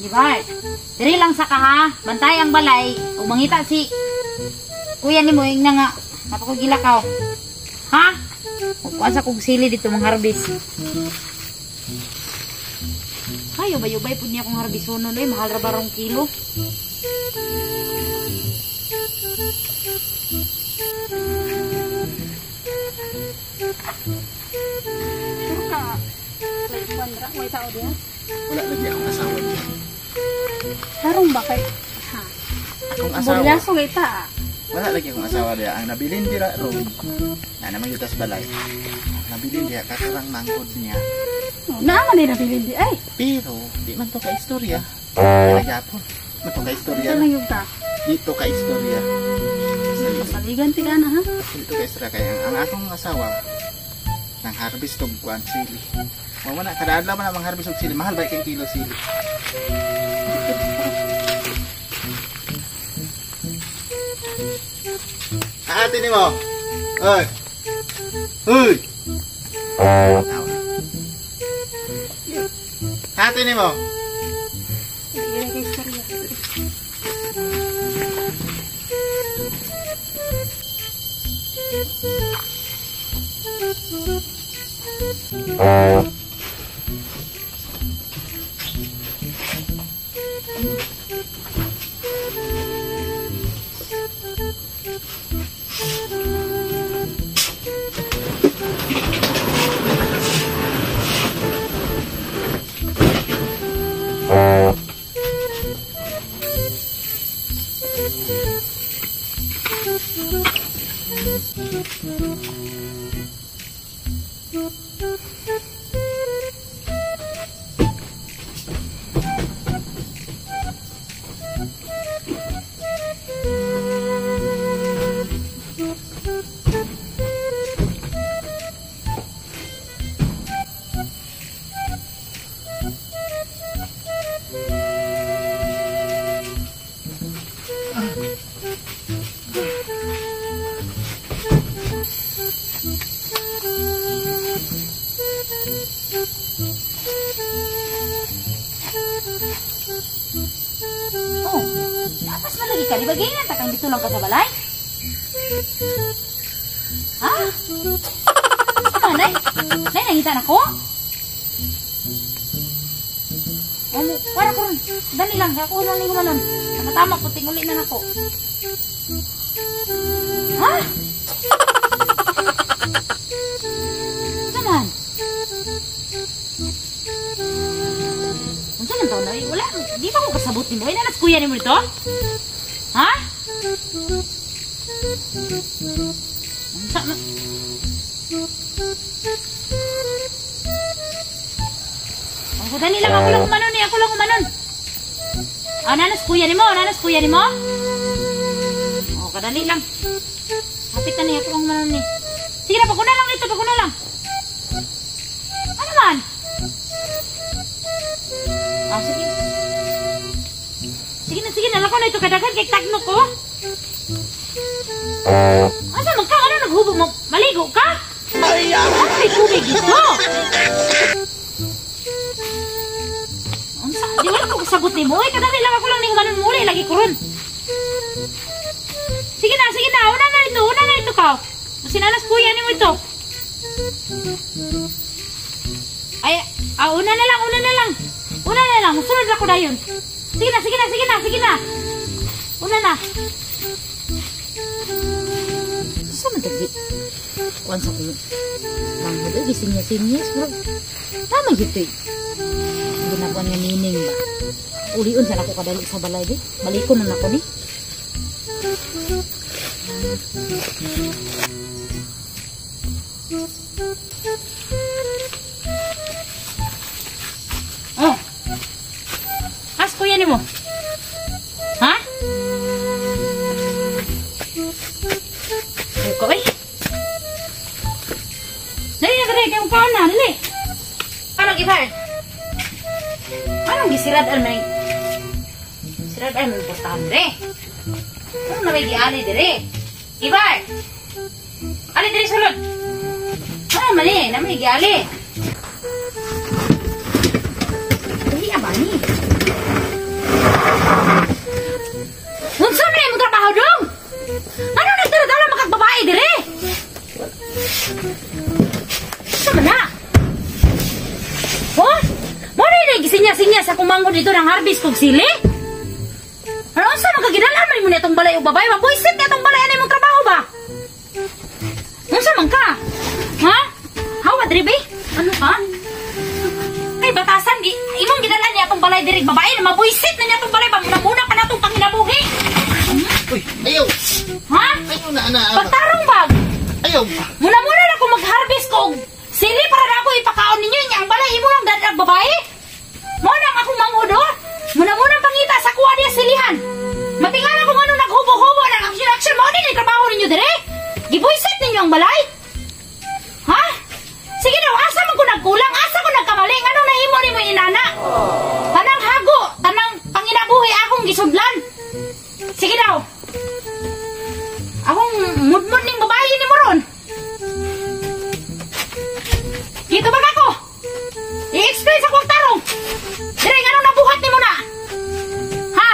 Gibart. Diri lang sa ka ha. Bantay ang balay. Ug mangita si kuya nimo ing na nga napakugilakaw. Ha? Kuan sa kog sili dito mga harvest. Ay, ubay-ubay pud niya akong harbisonon eh. Mahal ra barong kilo. Sure ka. May kuan ra, may tao diha. Wala lagi akong asawa diha. Karong ba kay ha? Akong asawa. Buryaso kay ta. Wala lagi akong asawa diha. Ang nabilin dira ron. Na naman yutas balay. Nabilin diha kakarang manghod niya. Oh, naa man ni nabilin di ay. Pero di man to ka istorya. Wala gyapon. Man to ka istorya. Ito lang yung ta. Dito ka istorya. Pasaligan ti ka na ha. Dito ka istorya kay ang akong asawa nang harvest og kuan sili. Mao man na kada adlaw man ang harvest og sili. Mahal ba kay kilo sili? Ate nimo. Oy. Hoy. Ate nimo. Dili kay istorya. Oh, tapas man lagi ka. Di ba ganyan? Takang dito lang ka sa balay? Ha? Ah, nay? Nay, nangita na ko? Oh, para ko ron. Dali lang. Ako lang ni gumanon. Tama-tama ko. Tinguli na nako. Ha? Unsa man? Unsa man to, nay? Wala. Di ba ko kasabot nimo? Ay, nanas kuya nimo dito? Ha? Unsa man? Ako dali lang, ako lang umanon eh, ako lang umanon. Ah, nanas kuya nimo, nanas kuya nimo. Oh, kadali lang. Hapit na ni, ako lang umanon eh. Sige na, paguna lang dito, paguna lang. Ano man? Ah, sige. Sige na, lako na ito kadaghan kay tagno ko. Asa man ka? Ano naghubo mo? Maligo ka? Ano may tubig dito? Unsa? Di wala ko kasagot nimo. Uy, kadali lang, ako lang ning humanon muli lagi ko ron. Sige na, una na ito ka. Sinanas kuya nimo ito. Ay, ah, una na lang. Una na lang, sunod ako dayon. Sige na. Una na. Sa man tagi? Kuan sa kuyo. Manghod ay gisinya-sinyas bro. Tama gyud eh. Ginakuan nga meaning ba? Ulion sa nako kadali sa balay di. Balikon na nako ni. Oh. As kuya nimo. Ha? Ko eh. Dali na dali kay kaon na dali. Anong gibar? Anong gisirad man? Sirad ay man importante. Ano na may giali dire. Ibar! Ali dire sulod. Ano man eh, na may giali. Dali ba ni? Unsa man imong trabaho dong? Ano nagdala-dala makagbabae dire? Unsa man na? Oh? Mo na gisinya-sinya sa kumango dito ng harvest kog sili? Ano unsa man kagidala man mo nitong balay og babae? Mabuisit na itong balay ani imong trabaho ba? Unsa man ka? Ha? Hawa diri be? Ano ka? Kay batasan di imong gidala niya atong balay diri babae na mabuisit na niya atong balay ba muna pa natong panginabuhi. Uy, ayaw. Ha? Ayaw na ana. Pagtarong bag. Ayaw. Muna-muna na ko mag-harvest kog sili para na ako ipakaon ninyo niya ang balay imo lang dadag babae. Mo nang akong manghud oh. Muna-muna pangita sa kuha niya silihan. Matingala kung ano naghubo-hubo ng action-action mo din trabaho ninyo dire. Gibuisit ninyo ang balay. Ha? Sige daw, asa man ko nagkulang, asa ko nagkamali, nganong nahimo nimo inana? Tanang hago, tanang panginabuhi akong gisudlan. Sige daw. Akong mudmud ning babae nimo ron. Dito ba ako? I-explain sa kuwang tarong. Dire, nganong nabuhat nimo na? Ha?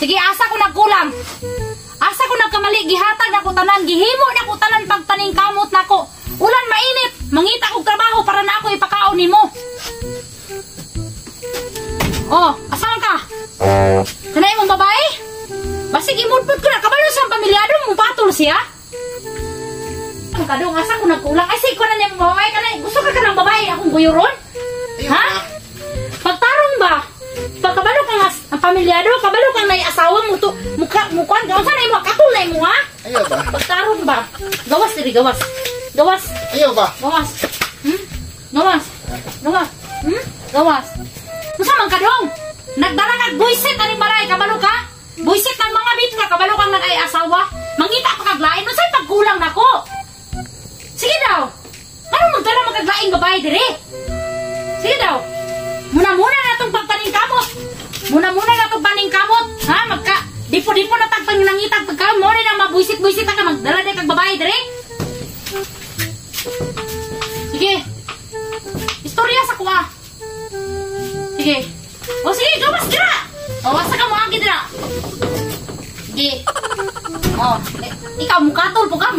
Sige, asa ko nagkulang. Asa ko nagkamali, gihatag na ko tanan, gihimo na ko tanan pagpaning kamot nako. Ulan mainit, mangita kog trabaho para na ako ipakaon nimo. Oh, asawan ka? Kanay mong babae? Basig imudpud ko na, kabalo sa pamilyado mo patol siya. Ang kadong asa ko nagkulang. Ay, sige ko na niya mong babae kanay. Gusto ka ng babae akong guyuron? Ha? Pagtarong ba? Pagkabalo ka nga ang pamilyado, kabalo kang nay asawa mo to, mukha mukuan ka unsa na imo katol na imo ha? Ayaw ba? Pagtarong ba? Gawas diri gawas. Gawas. Ayaw ba? Gawas. Gawas. Gawas. Gawas. Unsa man kadong? Nagdala kag buisit aning balay, kabalo ka? Buisit ng mga bit ka, kabalo kang nag-ay asawa. Mangita pa kag lain, unsay pagkulang nako? Sige daw. Ano magdala magkaglaing babae diri? Sige daw. Muna-muna na itong pagpaningkamot. Muna-muna na itong paningkamot. Ha? Magka, dipo-dipo na tagpang nangitag pagka. Mo rin ang mabuisit-buisit na ka. Magdala din kag babae diri. Sige. Istorya sa kuha. Sige. O sige, gawas dira. O, asa ka mo agi dira. Sige. O, ikaw mukatol po ka.